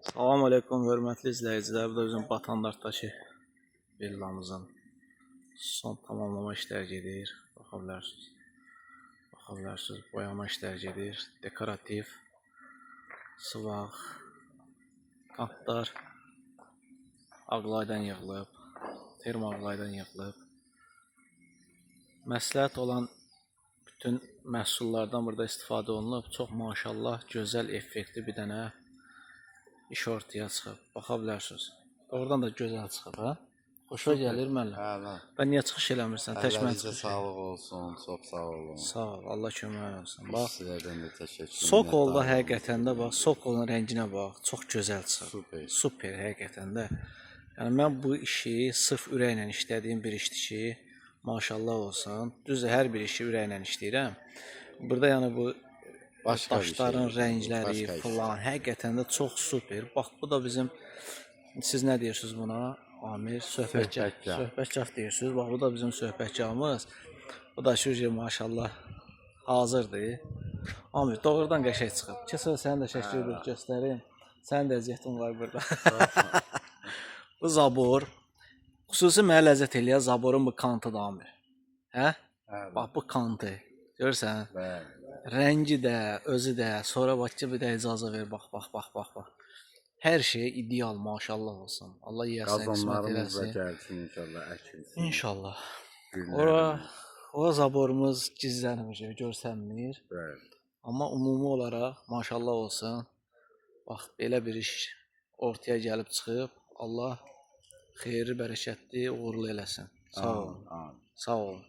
Salam aleykum hörmətli izləyicilər. Bu da bizim Batandartdakı villamızın son tamamlama işləri gedir. Baxa bilərsiniz. Baxa bilərsiniz. Boyama işləri gedir. Dekorativ sıvaq, qatlar ağlaydan yığılıb, termoağlaydan yığılıb. Məsləhət olan bütün məhsullardan burada istifadə olunub. Çox maşallah gözəl, effektli bir dənə iş ortaya çıxıb. Baxa bilərsiniz. Doğrudan da gözəl çıxıb, hə? Xoşuna gəlir müəllim? Əla. Bən niyə çıxış eləmirsən? Tək mən Əllərinizə çıxış. sağlıq olsun, çox sağ olun. Sağ ol, Allah kömək olsun. Bax, İşçilərdən də təşəkkür. Sokolda minnətdarım. həqiqətən də bax, Sokolun rənginə bax, çox gözəl çıxıb. Super. Super həqiqətən də. Yəni mən bu işi sırf ürəklə işlədiyim bir işdir ki, maşallah olsun. Düzdür, hər bir işi ürəklə işləyirəm. Burada yəni bu Başqa bir daşların şey, rəngləri başqa iş. filan həqiqətən də çox super. Bax bu da bizim, siz nə deyirsiniz buna? Amir, söhbətgah. Söhbətgah. Söhbətgah deyirsiniz. Bax bu da bizim söhbətgahımız. Bu da şükür maşallah hazırdır. Amir, doğrudan qəşəng çıxıb. Keçən sənin də şəkli bir göstərim. Sənin də əziyyətin var burada. Bu zabor xüsusi mənə ləzzət eləyər zaborun bu kantıdır Amir. Hə? Əla. Bax bu kantı. Görürsən? Bəli. Rəngi də, özü də, sonra bax ki, bir də icazə ver, bax, bax, bax, bax, bax. Hər şey ideal, maşallah olsun. Allah yiyəsinə qismət Qazanlarımız da eləsin. gəlsin inşallah, əkilsin. İnşallah. Güllərimiz. Ora zaborumuz gizlənmir, görsənmir. Bəli. Amma ümumi olaraq maşallah olsun. Bax belə bir iş ortaya gəlib çıxıb. Allah xeyirli, bərəkətli, uğurlu eləsin. Sağ olun. Amin. Sağ olun.